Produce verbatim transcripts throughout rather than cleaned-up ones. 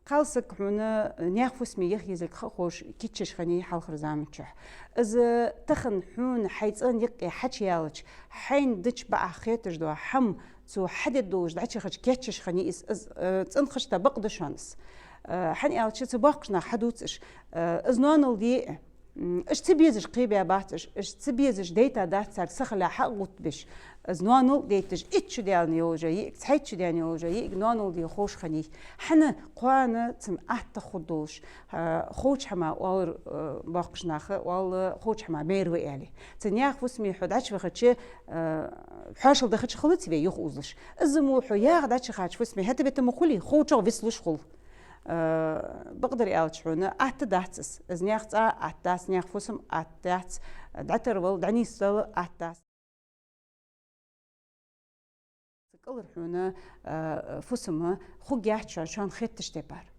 Кхалсаг хьона наьха фусаме яха езилга ха а ховш кийчъеш хиннай хьалхарча заман чухь. Из тахан хьона хьай цӀен юкъе хьачуяьлча, хьайна дича бакъахьа хеташ дола хӀама цо хьадергдолаш дӀачуяхача кийчъеш хиннай из, из, э, цӀенхашта бакъда шоана из. Э, хӀана аьлча цу боккхийча наха хьадувц уж, э, из ноанал де а, м, уж ца безаш кхебаь бац уж, уж ца безаш дайта дац царга сахиллалца хьа а гӀоттабеш. Из ноанал а дайташ, итт шу даьнна йолаш йола йиӀиг, цхьайтта шу даьнна йолаш йола йиӀиг ноанал де ховш хиннай. ХӀана кхоана цун атта хургдолаш, э, ховча хӀаман оалар, э, боккхийча наха, оал, ховча хӀаман майра ва аьле. Цу наьха фусаме хьо дӀачувахача, э, хьоашалгӀа дахача хилац вай юха озалуш. Из мо хьо яха дӀачуяхача фусаме хӀаьта бетта ма хулий, ховчох вицлуш хул. Э, бакъдар аьлча хьона атта дац из. Из наьха цӀа атта дац, наьха фусам атта дац, дӀатарвала, дӀанийсвала атта дац. Цу кӀалхара хьона, э, фусам хургьяц шоана, шоана хеттача тайпара.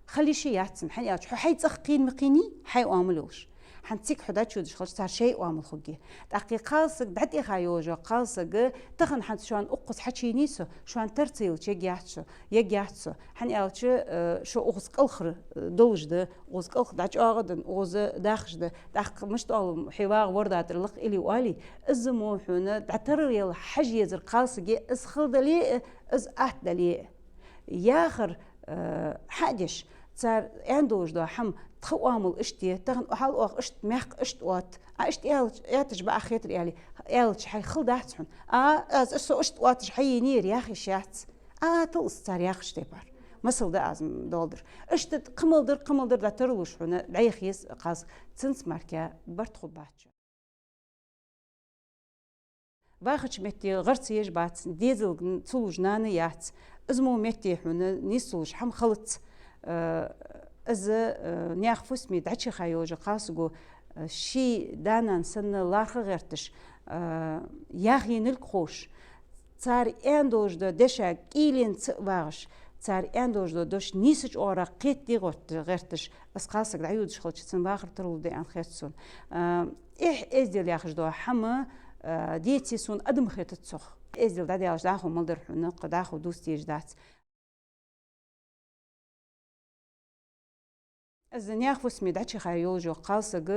Хила йиш яц цун, хӀана аьлча хьо хьай цӀагӀа кхийна ма кхийнай, хьай оамал йолаш. ХӀанз цига хьо дӀачуйодаш хилча, цар шоай оамал хургья. ТӀаккха кхалсаг, дӀатӀехьа йолаш йола кхалсаг, тахан хӀанз шоана укхаза хьачуенай со, шоана тара ца елча ергьяц со, ергьяц со. ХӀана аьлча, э, шо укхаза кӀалхара, э, долаш да, укхаза кӀалха дӀачӀоагӀа да, укхаза дахаш да. ТӀаккха мишта оал, хье вагӀа ворда тӀара лакха илли оалий, из мо хьона дӀатарвала хьажа езар кхалсага, из хала дале а, из атта дале а. Яхар, э, хьа а деш, цар аьнна долаш дола хӀама, тха оамал иштта я, тахан хьал оаха иштта, мехка иштта отт. А иштта аьлча, аьттача бакъахьа хетар аьле, аьлча хьай хала дац хьона. А, аз, со иштта отташ хьаенай, яха йиш яц. А, тал из цар яхача тайпара. Масал да аз доаладер. Иштта кхы мел дар, кхы мел дар дӀатарвалаш хьона дӀаяха еза кхалсаг. Цунца мара барт хургбац. Вахача метте гӀар ца еш бац, дезалга ца луш нана яц. Из мо метте хьона нийслуш хӀама хилац. Э, из, э, наьха фусаме дӀачуяха йолаш йола кхалсаго, э, ший да-нана санна лархӀа гӀерташ, э, яхъенилг ховш, цар аьнна долаш дола дешага кӀийлен ца а вагӀаш, цар аьнна долаш дола дош нийсача оагӀорахьа кхетаде гӀерт-, гӀерташ, из кхалсаг дӀайодаш хилча, цун вахар тарлуш да аьнна хет сона. А, эхь-эздел яхаш дола хӀама, а, деце сона адам хетац цох. Эздел дӀадаьлча дӀахо мел дар хьона, кхы дӀахо дувца дезаш дац. Из наьха фусаме дӀачуяха йолаш йола кхалсаг,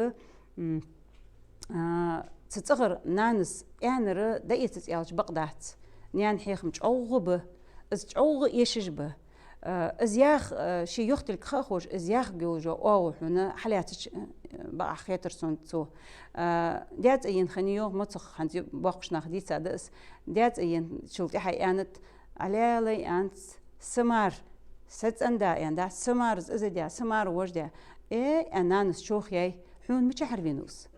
м, а, цу цӀагӀара нанас аьннар дӀаэцац аьлча бакъ дац. Наьна хьехам чӀоагӀа ба, из чӀоагӀа эшаш ба. А, из яха, а, ший юхтилг ха а ховш, из яхаргйолаш йола оагӀув хьона хьалаьцача, а, бакъахьа хетар сона цо. А, даь цӀа ена хиннай йоах, мацах хӀанз боккхийча наха дийца да из. Даь цӀа енначул тӀехьагӀа аьннад: «Ӏалелай, — аьннад, — са мар, са цӀен-да, — аьннад, — са мар из а даь, са мар вож даь». «Э, — аьнна, нанас чох яьй, — хьона мичахьара венав из?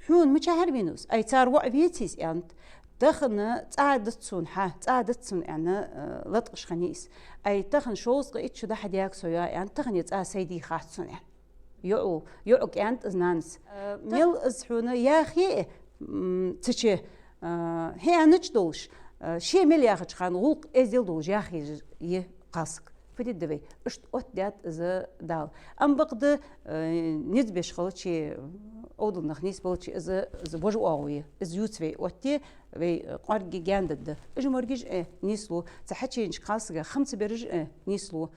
Хьона мичахьара венав из? Ай, цар воӀ веций из?» — аьннад. «Тахан цӀа дац сона хьа, цӀа дац сона, — аьнна, э, латкъаш хиннай из. — Ай, тахан шовзткъеи итт шу дӀа-хьа даьга со йоагӀа, — аьннад, — тахан ер цӀа сай дийхац сона», — аьнна. ЙоӀо, йоӀага аьннад из нанас. Э, мел из хьона яхе а, м, цу чу, э, хьеаннаш долаш, э, ше мел яхача хана гӀулакх эздел долаш яхе а я кхалсаг. Фу де деза вай? Иштта оттадаьд из Дала. Ам бакъда, э, низ беш хилча, овдал нах нийсбелча, из, из вож оагӀув я. Из ювца вай отте, вай, э, кӀоарга гаьна дергда. Уж моргаш а нийслу, цу хьачуенача кхалсага хам ца бераш а нийслу.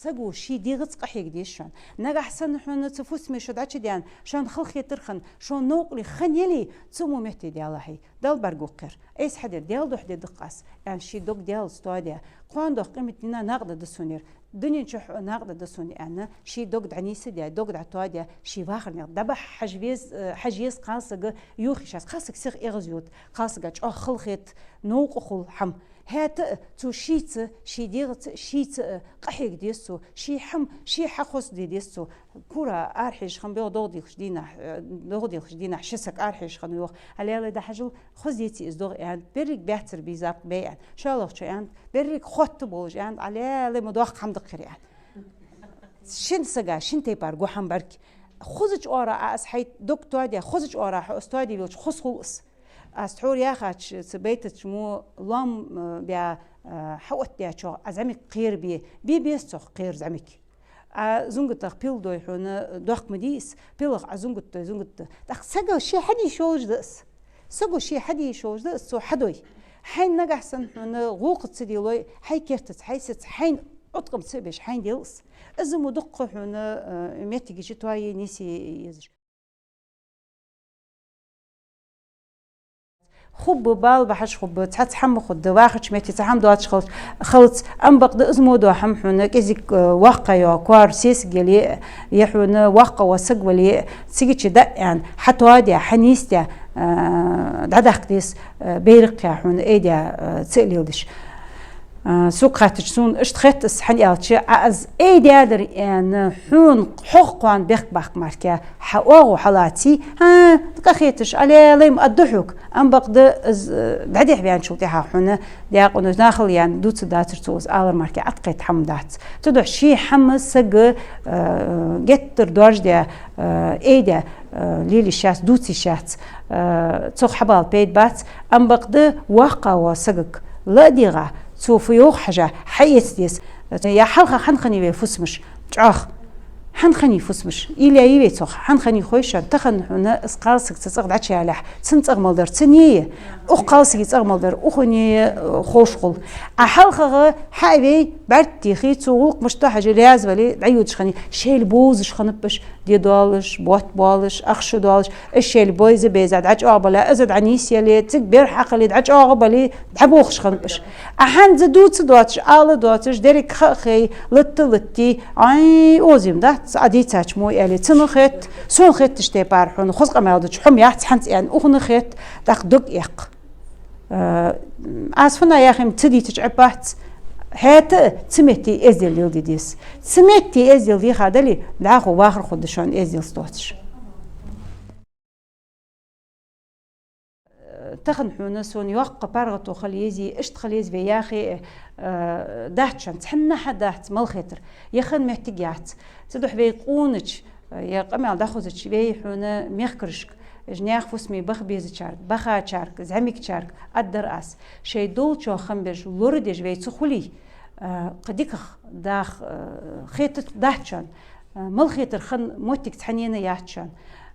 Саго ший дегӀаца къахьега деза шоана. Нагахьа санна хьона цу фусаме шо дӀачудаьнна, шоана хала хетар хинна, шоана новкъарле хинна яле, цу мо метте Даьллахьий, Далла бӀаргагу кхер. Айса хьадер, Даьла духьа дергда-кх аз, аьнна, ший дог Даьлаца тоадаь, кхоана доагӀа къематдийнахьа накъадаргда сона ер, дунен чухь накъадаргда сона, аьнна, ший дог дӀанийсдаь, дог дӀатоадаь, ший вахарах дӀабахьа хьажа вез-, э, хьажа еза кхалсаг, юха йиш яц, кхалсаг сиха эгӀазйода, кхалсага чӀоагӀа хала хет, новкъа хул хӀама. ХӀаьта а цо шийца, ший дегӀаца, шийца а къахьега деза цо, ший хӀама ше хьахозде деза цо. Кура арахьежа хинна, бегӀа догӀа делхача дийнахьа, э, догӀа делхача дийнахьа ши саг арахьежа хиннав йоах. Ӏалелай, дӀахьажал, хоза деций из догӀа, аьннад. Беррига баьццара бийзаб бе, аьннад. ШоллагӀчо аьннад: «Беррига хотта болаш», — аьннад. Ӏалелай, ма доккха хӀама да-кх ер, аьннад. Шин сага шин тайпара гу хӀама бӀарг. Хозача оагӀорахьа Ӏа из хьай дог тоадаь, хозача оагӀорахьа хьо из тоаде велча, хоза хул из. Аз тхьовра яхача цу байтаца мо лоам, э, баь, э, хьаоттадаьчох Ӏа зӀамига кхера бе, бе беза цох кхера зӀамига. Ӏа зунгатах пил дой хьона, доккха ма дий из, пилах Ӏа зунгат дой, зунгат да. ТӀаккха саго ше хьаде йиш йолаш да из. Саго ше хьаде йиш йолаш да из, цо хьадой. Хьайна нагахь санна хьона гӀулакх ца делой, хьай кертаца, хьай саца, хьайна Ӏоткъам ца беш, хьайна деллас. Из мо дукха хьона, э, моттигаш тоае, нийсъе езаш. Хургба, бала бахьаш хургба, цхьацца хӀама хургда, вахача метте цхьа хӀама доацаш хилац, хилац, амма бакъда из мо дола хӀама хьона кӀезига, э, воккха йола коара сесаг яле, е хьона воккха вола саг вале, цига чу дӀа а яьнна, хьатоаде, хьанийсде, э, дӀадаккха деза, э, байракхъяь хьона айдаь, э, ца а леладеш. А, сога хаьттача, сона иштта хет из, хӀана аьлча, Ӏа из айдаьдар аьнна, хьона хьох кхоана бехк баккха мара, хьа оагӀув хьаллаций, хӀа, къахеташ, Ӏалелай ма аргда хьога, амма бакъда из, э, дӀадехьаваьнначул тӀехьагӀа хьона даькъе нахала яьнна дувцаргдацар цо из алар мара, Ӏаткхета хӀама дац. Цудухьа ший хӀама сага, э, геттара доаржадаь, э, айдаь, э, лелаеш яц, дувцаш яц, э, цох хьабала пайда бац, амма бакъда воккха вола сагага ла а дегӀа, цо фу йоах хьажа, хьаэца деза. Я хьалха хӀана хиннай вай фусамаш чӀоагӀа? ХӀана хиннай фусамаш? Уйла е вай цох, хӀана хиннай хой шоана? Тахан хьона из кхалсаг цу цӀагӀа дӀачуялехь, цун цӀагӀа мел дар цуннеи, укх кхалсага цӀагӀа мел дар укхуннеи, э, ховш хул. А хьалхагӀа хьа а вай бӀарг тӀа техий, цо гӀулакх мишта да хьажа раьза вале, дӀайодаш хиннай, шоайла бовзаш хиннаб уж, ди доалаш, ботт боалаш, ахча доалаш, уж шоайла бовза-бовза дӀачӀоагӀбале, из дӀанийсъяле, цига бер хьакхеле, дӀачӀоагӀбале, дӀаболхаш хиннаб уж. А хӀанз дувца доацаш, ала доацаш, деррига ха а хей, латта а латте, ай, озийм дац, Ӏа дийцача мо аьле, цунна хет, сона хеттача тайпара хьона хоза къамаьл дича, хӀама яц хӀанз аьнна, укхунна хет, тӀаккха дог эккх. Э, аз фуннагӀа яхийта ца дийцача Ӏеббац, хӀаьта а цу метте эздел леладе деза. Цу метте эздел дийхадале, дӀахо вахар хургда шоана эзделца доацаш. Э, тахан хьона сона йоккха паргӀато хила езий, иштта хила еза вай яхе, э, дац шоана, цхьаннахьа дац, мел хетар. Е хинна моттиг яц. Цудухьа вай къонача, э, е къамаьл дӀахозача вай хьона мехкарашка, уж наьха фусаме баха безачарга, бахачарга, зӀамигачарга аргдар аз. Шоай долчох хам беш, лорадеш вай ца хуле, э, кхы дикагӀа даха, э, хетац, дац шоана. Э, мел хетар хинна моттиг цхьаннена яц шоана.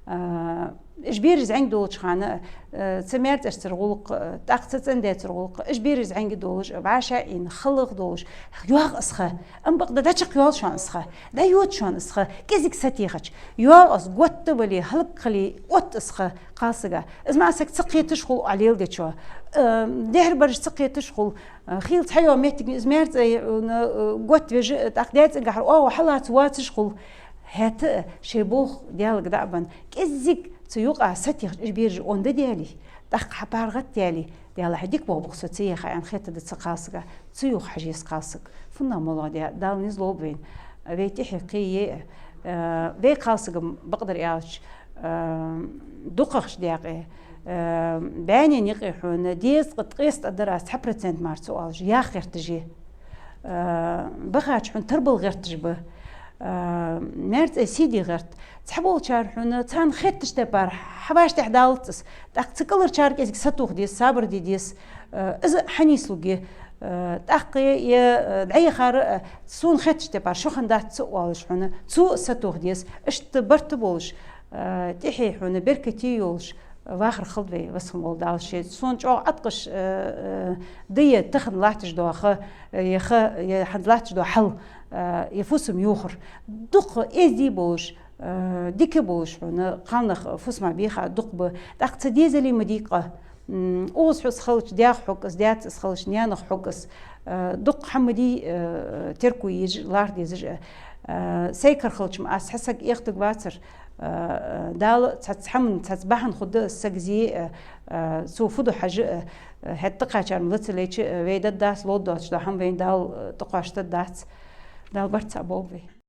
Э, уж бераш зӀамига долча хана, э, цу маьрцӀашцара гӀулакх, э, тӀаккха цу цӀен-даьцара гӀулакх, уж бераш зӀамига долаш, вӀашагӀъийна, халагӀа долаш, йоагӀа из ха, амма бакъда дӀачакхйоал шоана из ха, дӀайода шоана из ха, кӀезига сатехача. ЙоагӀа из, готта вале, хӀалакхиле, отт из ха кхалсага. Из маӀа саг ца кхеташ хул Ӏа леладечох. Э, дехьара бараш ца кхеташ хул. Э, хийла цхьайола моттиг из маьрцӀа, э, н-, э, готвеш, э, тӀаккха даьцӀенгахьара оагӀув хьаллаца воацаш хул. ХӀаьта а шоай болх Даьлага дӀа а бенна, кӀезига цу юкъа сатехача уж бераш онда даьле, тӀаккха хьа паргӀатъяьле, Даьла, хьа дика болх ба-кх со ца яьха аьнна хетаргда цу кхалсага. Цу юха хьажа еза кхалсаг. ФуннагӀа моллагӀа да, Дала низ лолба вайна. Вай тӀехье кхы е, э, вай кхалсага-м бакъдар аьлча, э, дукхагӀча даькъе, э, бӀаьнен юкъе хьона дезткъа, ткъеста дар аз, цхьа процент мара ца оалаш, яха гӀерташ я. Э, бахача хьона тарбала гӀерташ ба. Э, маьрцӀа сий де гӀерт. Цхьаболчар хьона царна хеттача тайпара хьа вӀаштӀехьадалац из. ТӀаккха цу кӀалхарчар кӀезига сатоха деза, сабар де деза. Э, из хьанийслургья. Э, тӀаккха е, э, дӀаяхар, э, сона хеттача тайпара шо хиннадац ца оалаш хьона, цо а сатоха деза. Иштта барт болаш, э, тӀехье хьона беркате йолаш, вахар хилда вай, Веза хинна вола Дала ше. Сона чӀоагӀа Ӏаткъаш, э, э, да е тахан латташ дола ха, э, е ха, е хӀанз латташ дола хьал, э, е фусам-юхар. Дукха эздий болаш, э, дика болаш хьона, кхалнах фусама бийха дукха ба. ТӀаккха цу дезале ма дий къа. М, укхаза хьо из хилча, даьх хьог из, даьца из хилча, наьнах хьог из. Э, дукха хӀама ма дий, э, терко еш, лархӀа дезаш, э, сай кара хилча-м аз цхьа саг эккхаргвацар. Э, Дала цхьацца хӀаман, цхьацца бахьан хургда из сага зе, э, э, цо фу ду хьажа, э, хӀаьта тӀакхаьчар-м ла ца лайча, э, вай дергдац, ловргдоацаш дола хӀама вайна Дала, э, тӀакхоачийтаргдац. Дала барт цхьа болба вай.